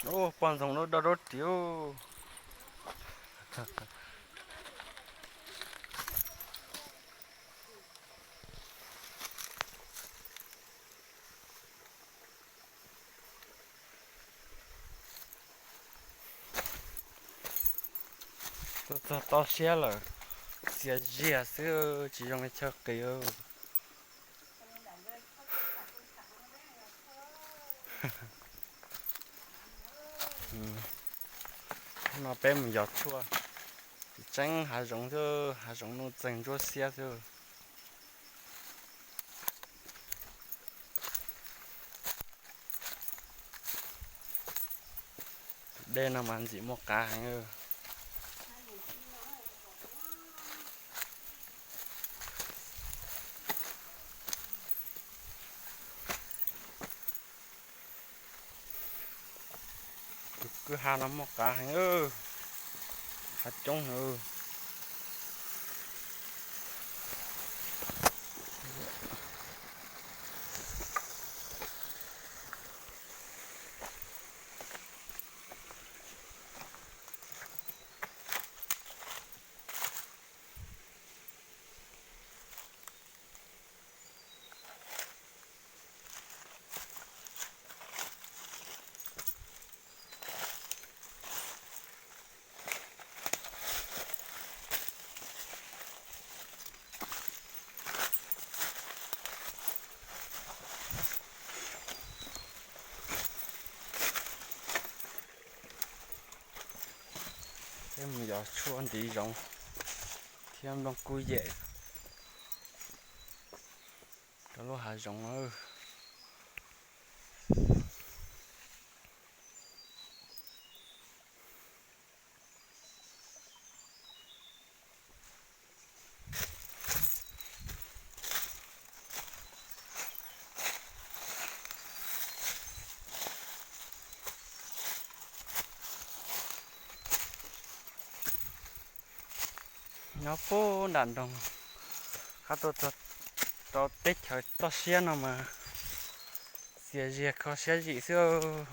Ub, poj ntxoog lub doj dub ris. Tuaj txog toj siab lawm, txias zias xwb tsis zoo li chaw qis. No peb mus yos tshuaj, tseeb hav zoov xwb, hav zoov nuj txeeg ntsuab xiab xwb. Tus dej no mas ntxim muaj qav heev. Tus kwj ha no muaj qav heev, qav coob heev. Peb mus yos tshuaj ntiv zoov thiab nplooj kub yem rau lub hav zoov. Nyob puag nram nroog, qab tuaj txog rau teb chaws toj siab no mas txias zias kho siab zim xwb.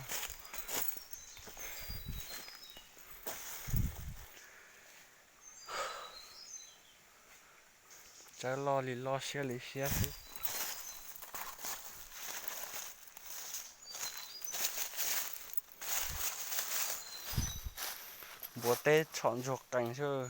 Tsawb loj li loj siab li siab xwb. Npua teb tshom ntsuag qees xwb.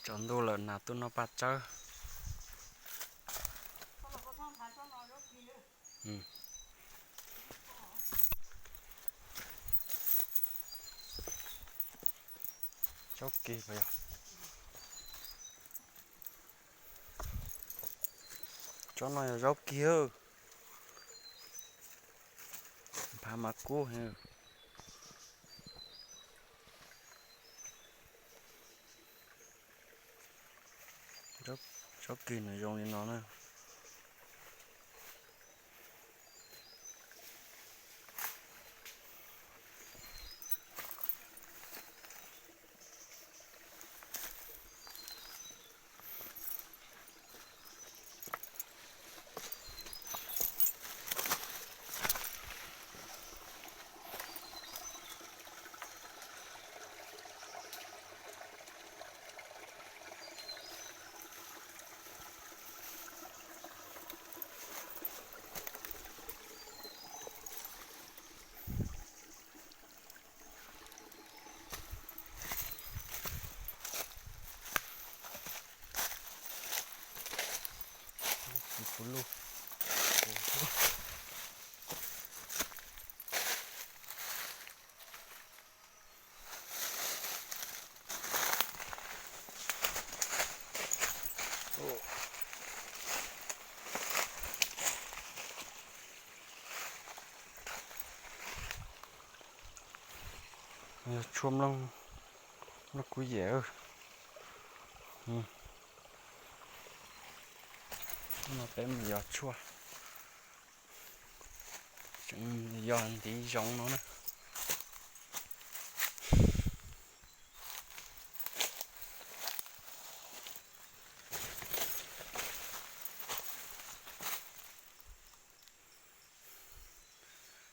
Tsaus ntuj lawm nas tuaj noj paj tsawb. Zaub kig puas yog? Tsob no yog zaub kig. Phav mas kub heev. Zaub kig nws zoo li no na. Yog tshuaj nplooj, nplooj kub yem. No peb mus yos tshuaj, tseem yos ntiv zoov no na.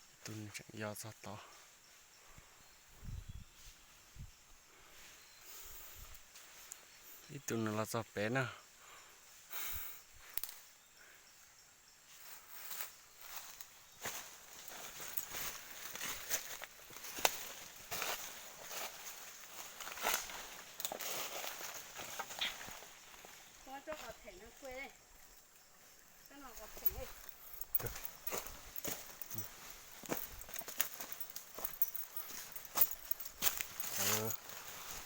Ib tug tseem yos txog tod, ib tug nws los txog pem na.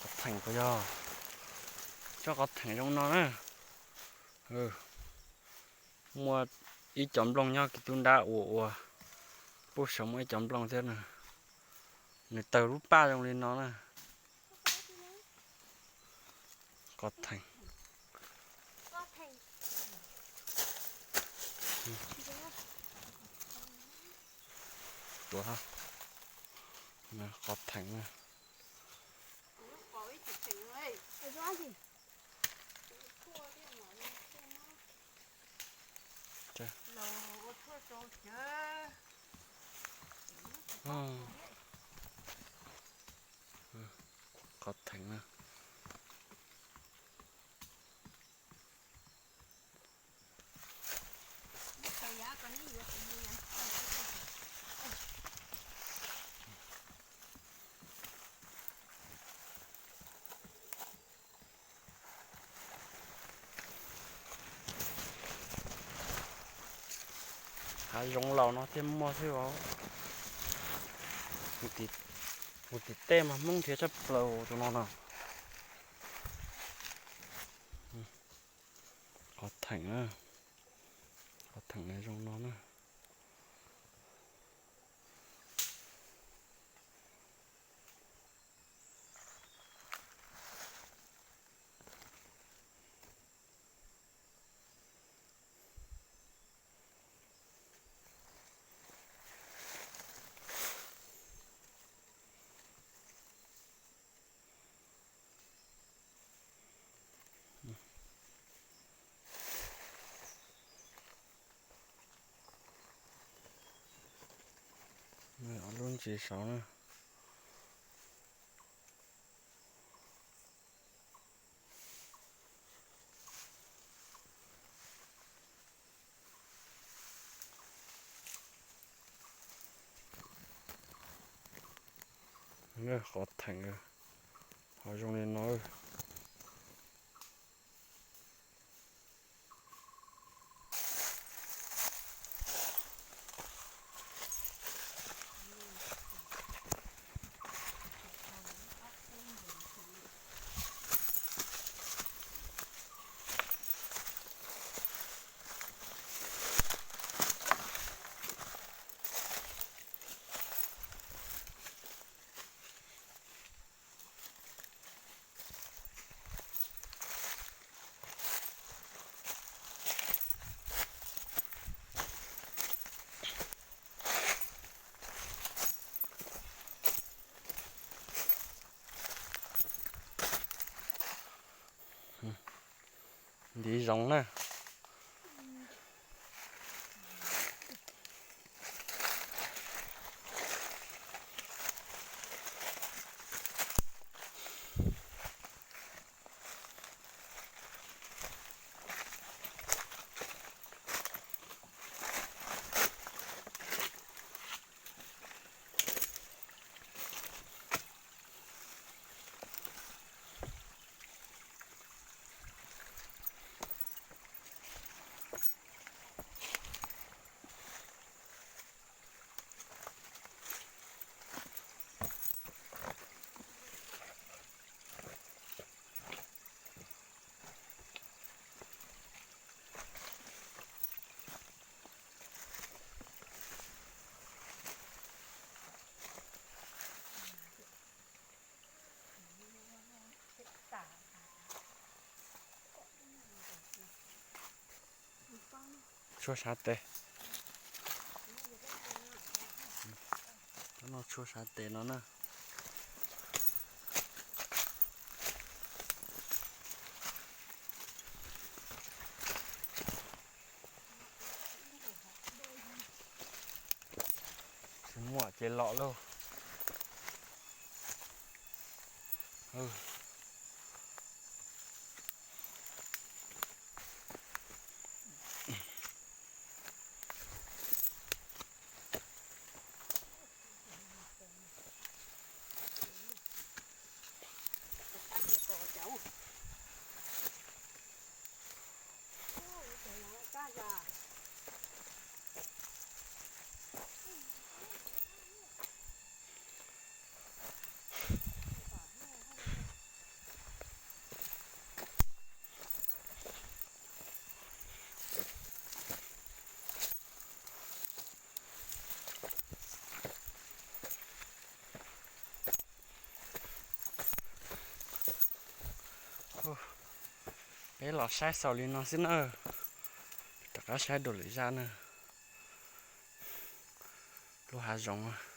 Qos theem puas yog? Tsob qos theem zoo no na. Muaj ib co nplooj nyob kiv tub nrab ua ua, pub saum muaj ib co nplooj thiab na. Nws tawg lub paj zoo li no na. Qos theem. Tuav, qos theem na. Qos theem na. Hav zoov laus no thiaj muaj xwb os. Mus tim tej mas Hmoob nrhiav tshaj plaws tus no na. Qos theem, qos theem na zoo no na. Lub ntsis saud na. Qos theem ho zoo li no. Ntiv zoov na. Tshuaj sav tes. Tshuaj sav tes no na. Tsis muaj ces los lauj. Peb los saib xaus li no xwb na. Rov qab saib dua lwm zaj na. Lub hav zoov